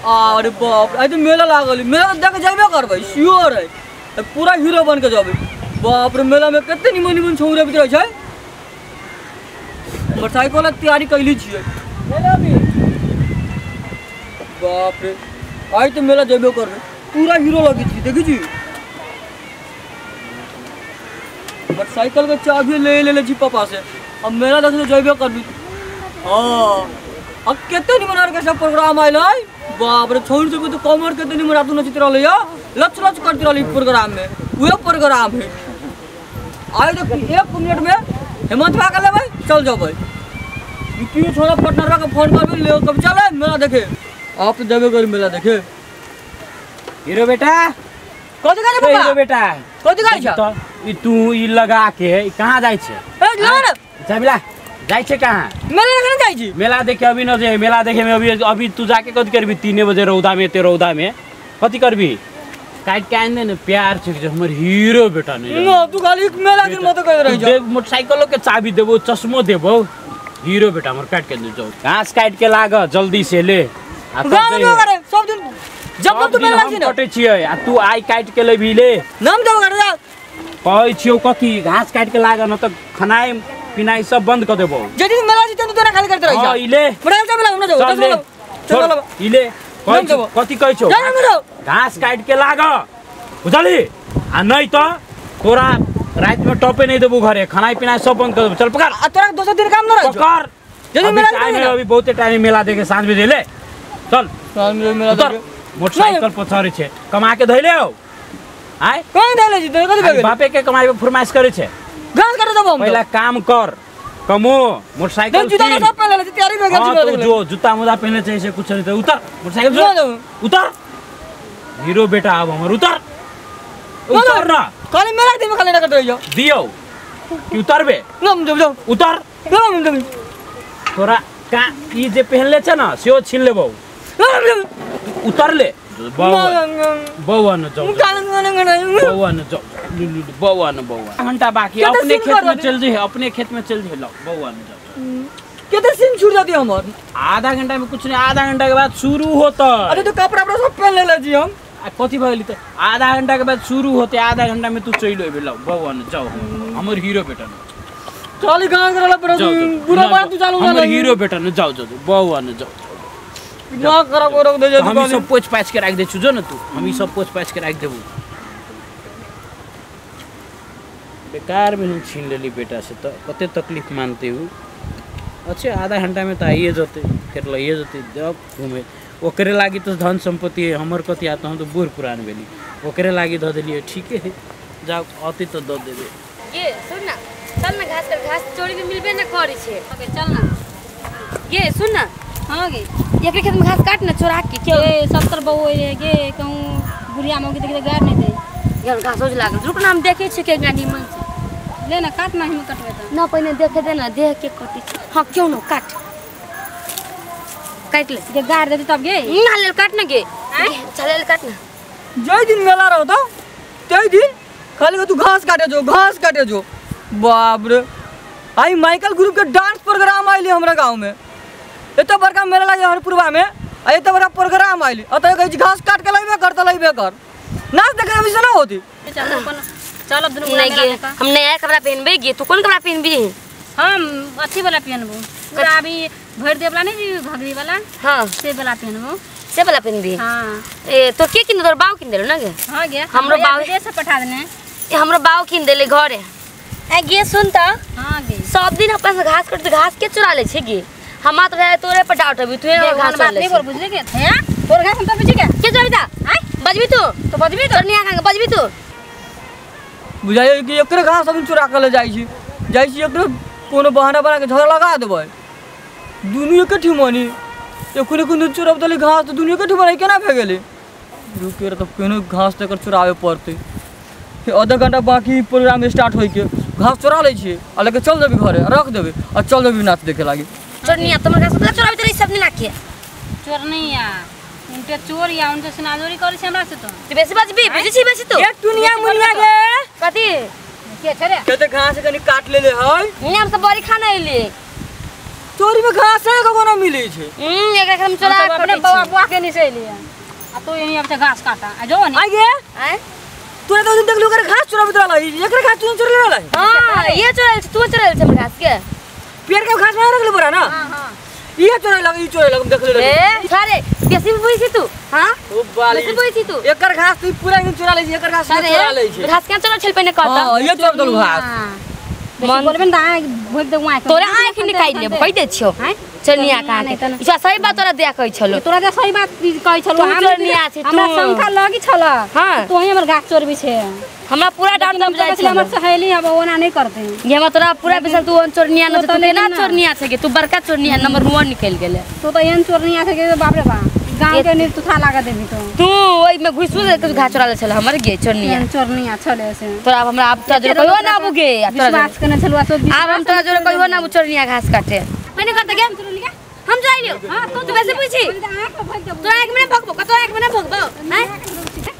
अरे बाप आइ तो मेला लागल मेला देख जेबे करबै श्योर है पूरा हीरो बन के जेबै। बाप रे मेला में कते निमन निमन छौरा भी रहै छै। मोटरसाइकिल तैयारी कैली छियै मेला में। बाप रे आइ तो मेला जेबे करबै पूरा हीरो लगै छी देखै छी। मोटरसाइकिल के चाबी ले ले छी पापा से अब मेला देखने जेबे करबै। हां अब कते निमन ऑर्केस्ट्रा प्रोग्राम आइल है। बाप रे छोड़ सब तो कमर के निमन रातू नचित रहले या लच लच करत रहले प्रोग्राम में उहे प्रोग्राम है। आइ तो 1 मिनट में हेमंत बा के लेबै चल जेबै। की छोरा पार्टनर के फोन करबे ले कब चले मेला देखे। आप तो जेबे कर मेला देखे। हीरो बेटा कथि करे पापा? हीरो बेटा कथि करे छ? ई तू ई लगा के ई कहां जाय छै? ए ला ना जाबिला जाय छै कहां? मेला देखे जाय छी। मेला देखे अभी न जे मेला देखे में अभी अभी तू जाके कथि करबी 3 बजे रौदा में ते रौदा में कथि करबी? काट के आन दे ने प्यार छै जे हमर हीरो बेटा ने। न तू खाली मेला के मत कह रही छ। मोटरसाइकिल के चाबी देबो चश्मो देबो हीरो बेटा हमर काट के दे जाओ। घास काट के लाग जल्दी से ले। आ सब दिन जब तू मेला छी न कटे छियै आ तू आई काट के लेबी ले नाम देब कर जा कहै छियौ कथि घास काट के लाग न त खनाई पिनाई सब बंद क देबो। जे दिन मेला छी तू तोरा खाली करत रही छ। हां ई ले मोटरसाइकिल चाबी हमरा देबो चल ई ले कथि कहै छौ? घास काट के लाग बुझली आ नै त तोरा रात में टपे नहीं देबो घरे खनाई पिनाई सब बंद कर देबो। चल पकड़ आ तोरा दोसर दिन काम न रहै पकड़। जदी मेला टाइम है अभी बहुते टाइम मेला देखे साँझ बजे ले चल साँझ बजे मेला देखे। मोटरसाइकिल पर चढ़ै छै कमा के धैले हो आय कोन धैले छी कथि भए गेल? बापे के कमाई पे फरमाइश करै छै। घास काटे देबो हम पहिला काम कर कमो मोटरसाइकिल जूता सब पहनले छी तैयारी भए गेल छी। जो जूता मोजा पहनले छै से कुछ नहीं उतर मोटरसाइकिल से उतर हीरो बेटा अब हमर उतर उतर ना खाली मेला दिन में खाली ना करत रहियो दियो कि उतरबे न जब जाओ उतर न जब तोरा का ई जे पहनले छ न सेहो छीन लेबौ उतर ले बौआ न जाओ बौआ न जाओ बौआ न बौआ घंटा बाकी अपने खेत में चल जे अपने खेत में चल जे लो बौआ न जाओ। केते सीन छूट जाती हमर आधा घंटा में कुछ नहीं आधा घंटा के बाद शुरू होता। अरे तो कपड़ा उपड़ा सब पहन लेले छी हम आ कथि भ गेली त आधा घंटा के बाद शुरू होते आधा घंटा में तू चल अबे लो बौआ न जाओ हमर हीरो बेटा न खाली गान करला पर बुरा बात तू चालू हमर हीरो बेटा न जाओ जाओ बौआ न जाओ दिमाग खराब कर दे हम ई सब पोछ पाछ के राख दे छु जो न तू हम ई सब पोछ पाछ के राख देबू। बेकार में हम छीन लेली बेटा से त कते तकलीफ मानते हो। अच्छा आधा घंटा में त आइए जते फिर लइए जते जब घूमे ओकरे लागी तो धन संपत्ति है हमर कथि आता हम तो बूढ़ पुरान भेली ओकरे लागी ध देलिए ठीके है जाओ आते तो the देबे। ये सुन ना चल ना घास कर घास चोरी में मिलबे ना करै छै। ओके चल ना ये सुन ना। हां गे एकरे खेत में घास काट ना चोरा के के सब तर बहु रे गे कहूं बुढ़िया मौगी देख के गार नहीं दे यार घास हो लागल रुक ना हम देखे छी के गानी मन से ले ना काट ना हम कटबे त ना पहिने देखे दे ना देख के कटी। हां क्यों न काट काट ले जे गार देती तब गे ना ले काट ना गे चल ले काट ना। जय दिन मेला रहो तो तय दिन खाली तू घास काटे जो घास काटे जो। बाप रे आई माइकल ग्रुप के डांस प्रोग्राम आइली हमरा गांव में एते बड़का मेला लागे हरपुरवा में आ एते बड़ा प्रोग्राम आइली अतः कहै छी घास काट के लाइबे कर त लाइबे कर नाच देखे अभी से ना होती। चल अपन चल अब दुनू नहीं गे हम नया कपड़ा पहनबे गे तू कौन कपड़ा पहनबी? हम अथी वाला पहनबो पूरा अभी भर दे वाला नहीं जी घघरी वाला। हां से वाला पहनबो से वाला पहनबी। हां ए तो के किन तोर बाऊ किन देलो ना गे? हां गे हमरो बाऊ विदेश से पठा देने ए हमरो बाऊ किन देले घरे। ए गे सुन त। हां गे सब दिन अपन से घास कट घास के चुरा ले छै गे हमरा तो है तोरे पर डाउट अभी तू घास बात नहीं बोल बुझले के थे तोर घास हम तो बुझी के के चोरी ता आय बजबी तू तो बजबी तो नहीं आगा बजबी तू बुझाइयो कि एकरे घास हम चुरा के ले जाय छी जाय छी एकरे कोनो बहाना बना के झगड़ा लगा देबै दुनू एके ठिमनी एखने कोनो चोरब देली घास त दुनू एके ठिमनी केना भए गेलै? रुके रे तब कोनो घास त एकर चुराबे पड़तै। आधा घंटा बाकी प्रोग्राम स्टार्ट होय के घास चोरा लै छियै आ लेके चल जेबै घरे रख देबै आ चल जेबै नाच देखे लागी। चोरनिया तुम घास चोराबे त सब नहीं नाके चोरनिया उनटे चोर या उनटे सिनाजोरी करै छै हमरा से तो तू बेसी बजबी बुझै छी बेसी तू एक दुनिया मुनिया गे कथि के छै रे के त घास कनी काट लेले है हम सब बड़ी खाना एली चोरी में घास है को ना मिलै छै। एकरा हम चोरा हम अपने बौआ बुआ के नहीं लिए आ तू यहीं अब से घास काटा आ जो नहीं आ गे आय तोरा तो दिन देखलू कर घास चोराबैत रहलै, एकरा घास तू चोरी रहलै। हां ये चोरल छै, तू चोरल छै हमर घास के। पेड़ के घास में रखले बोरा ना। हां हां ये चोरै लग, ई चोरै लग देखले रही। ए सारे बेसी बुझै छी तू? हां ओ बाली बेसी बुझै छी तू? एकर घास तू पूरा दिन चोरा लै छी, एकर घास चोरा लै छै। घास केना चोरल छल पहिने कहत? हां ये चोर देलू घास। मन बोलबे न आँख भोग दे आँख तोरा आँख निकालि लेब कहि दे छियौ। चोरनिया कहाँ के ई सही बात तोरा दिया कहै छलो। तोरा जे सही बात कहै छलो। तू चोरनिया छै तू। हमरा शंका लगी छल। हां तू ही हमर घास चोरबी छै। हमरा पूरा डांट दम जाइ छै। हमर सहेली अब ओना नहीं करते। ये हमरा तोरा पूरा बिसल तू चोरनिया न तू केना चोरनिया छै के तू बड़का चोरनिया नंबर 1 निकल गेले। तू तो एहन चोरनिया छै के बाप रे बाप गांव के निर तुथा लागा देबी तो। तू ओइ में घुसू के घास चोरा ले छल हमर गे चोरनिया। चोरनिया छले से तोरा अब हमरा अब तोरा जोरे कहियो ना आबू गे। विश्वास केने छलु सो आब हम तोरा जोरे कहियो ना आबू चोरनिया घास काटे। पहिने कहत गे हम जाइलियो। हां तू वैसे पूछी तोरा एक में भगबो कतो एक में भगबो हैं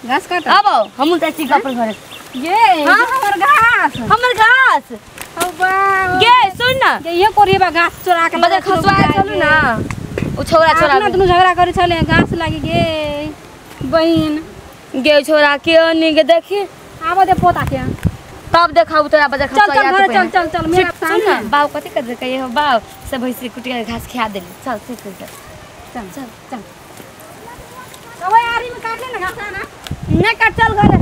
घास काट। अब हम जाइ छी अपन घरे। ये हमर घास हमर घास हौ बा गे सुन ना ये कोरिबा घास चोरा के बदल खसवा चलू ना उ छोरा छोरा अपना दुनु झगड़ा करे छले घास लागी गे बहिन गे छोरा के अनि के देखी आब दे पोता के तब देखाउ तोरा बदल खसवा। चल चल चल चल चल मेरा सामने बाऊ कथि कर दे कहियो बाऊ सब भैंसी कुटिया घास खिया देली। चल चल चल चल चल चल ओए आरी में काट ले ना घास ना ना काट चल घरे।